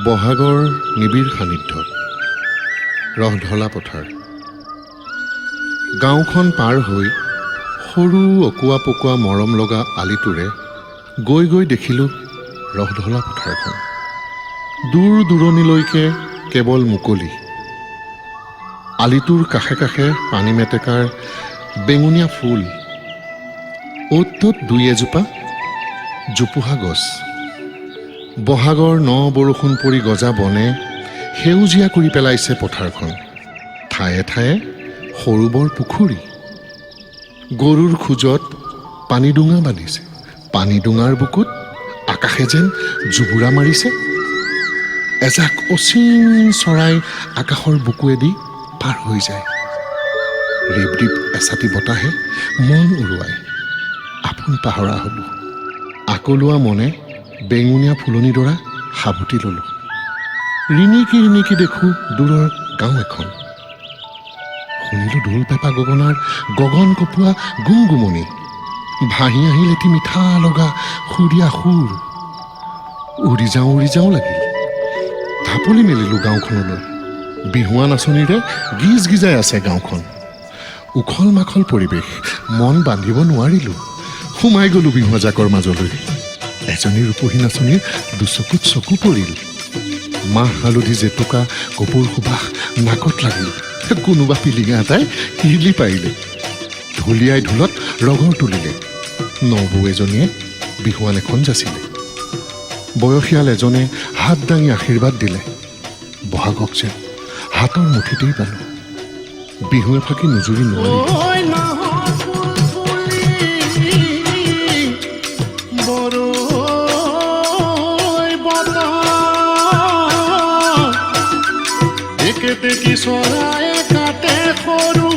বহাগৰ নিবিড় সান্নিধ্যত ৰহঢলা পথাৰ। গাঁওখন পাৰ হৈ সৰু অকোৱা পকোৱা মৰম লগা আলিটোৰে গৈ গৈ দেখিলোঁ ৰহঢলা পথাৰখন। দূৰ দূৰণিলৈকে কেৱল মুকলি। আলিটোৰ কাষে কাষে পানী মেটেকাৰ বেঙুনীয়া ফুল, অ'ত ত'ত দুই এজোপা জোপোহা গছ। বহাগৰ ন বৰষুণ পৰি গজা বনে সেউজীয়া কৰি পেলাইছে পথাৰখন। ঠায়ে ঠায়ে সৰু বৰ পুখুৰী। গৰুৰ খোজত পানীডোঙা বান্ধিছে। পানীডোঙাৰ বুকুত আকাশে যেন জুবুৰা মাৰিছে। এজাক অচিন চৰাই আকাশৰ বুকুৱেদি পাৰ হৈ যায়। ৰিপ ৰিপ এচাটি বতাহে মন উৰুৱায়। আপোন পাহৰা হ'লোঁ। আকলোৱা মনে বেঙুনীয়া ফুলনিডৰা সাৱটি ল'লোঁ। ৰিণিকি ৰিণিকি দেখোঁ দূৰৰ গাঁও এখন। শুনিলোঁ ঢোল, পেঁপা, গগনাৰ গগন কপোৱা গুমগুমনি। ভাহি আহিল এটি মিঠা লগা সুৰীয়া সুৰ। উৰি যাওঁ উৰি যাওঁ লাগিল। ঢাপলি মেলিলোঁ গাঁওখনলৈ। বিহুৱা নাচনীৰে গিজ গিজাই আছে গাঁওখন। উখল মাখল পৰিৱেশ, মন বান্ধিব নোৱাৰিলোঁ। সোমাই গ'লো বিহুৱা জাকৰ মাজলৈ। এজনী ৰূপহী নাচনীৰ দুচকুত চকু পৰিল। মাহ হালধি, জেতুকা, কপৌৰ সুবাস নাকত লাগিল। কোনোবা পিলিঙা এটাই কিৰিলি পাৰিলে, ঢুলীয়াই ঢোলত ৰগৰ তুলিলে। নবৌ এজনীয়ে বিহুৱান এখন যাচিলে। বয়সীয়াল এজনে হাত দাঙি আশীৰ্বাদ দিলে। বহাগক যেন হাতৰ মুঠিতেই পালোঁ। বিহু এফাকি নুজুৰি নোৱাৰিলোঁ। ঐ নাহৰ ফুল ফুলি বৰৈ বতাহ, একেতেকি চৰায়ে কাটে সৰু।